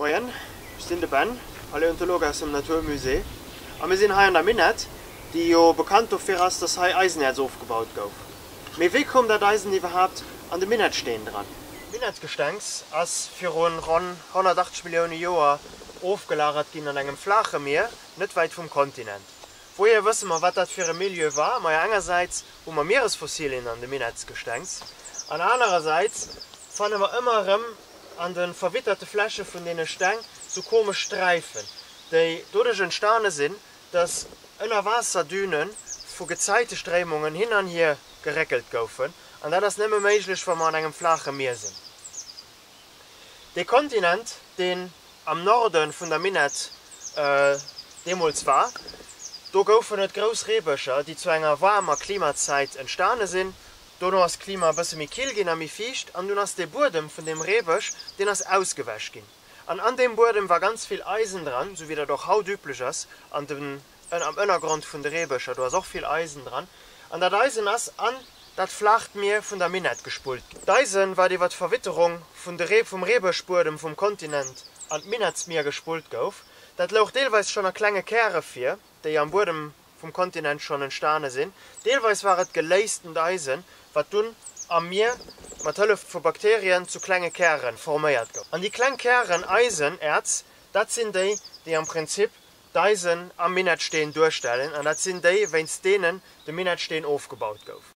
Moien, ech sinn de Ben, Paläontolog aus dem Natur Musée, a mir sinn hei an der Minett, déi jo bekannt dofir ass, dass hei Eisenäerz ofgebaut gouf. Mee wéi koum dat Eisen iwwerhaapt an de Minettsteen dran? D'Minettgestengs ass viru ronn 180 Millioune Joer ofgelagert ginn an engem flaache Mier, net wäit vum Kontinent. Wouhier wësse mer, wat dat fir e Milieu war? Majo, engersäits hu mer Mieresfossilien an de Minettsgestengs an anerersäits fanne mer ëmmer erëm an de verwitterte Fläche vun deene Steng sou komesch Sträifen, déi doduerch entstane sinn, dass Ënnerwaasserdüne vu Gezäitestréimungen hin an hier geréckelt goufen, an dat ass nëmme méiglech, wa mer an engem flaache Mier sinn. Dee Kontinent, deen am Norde vun der Minett deemools war, do goufen et grouss Reebëscher, déi zu enger waarmer Klimazäit entstane sinn. Dono ass d'Klima e bësse méi kill ginn a méi fiicht, an dunn ass dee Buedem vun deem Reebësch, deen ass ausgewäsch ginn. An an deem Buedem war ganz vill Eisen dran, sou wéi dat och haut üblech ass an den, am Ënnergrond vun de Reebëscher, do ass och vill Eisen dran. An dat Eisen ass an dat flaacht Mier vun der Minett gespullt ginn. D'Eisen, wat iwwer d'Verwitterung vun de Ree, vum Reebëschbuedem vum Kontinent an d'Minettsmier gespullt gouf, dat louch deelweis schonn a klenge Käre vir, déi am Buedem vum Kontinent schonn entstane sinn. Deelweis war et geléistent Eisen, wat dunn am Mier mat Hëllef vu Bakterien zu klenge Käre forméiert gouf. An déi kleng Kären Eisenerz, dat sinn déi, déi am Prinzip d'Eisen am Minettsteen duerstellen, an dat sinn déi, wéinst deenen de Minettsteen ofgebaut gouf.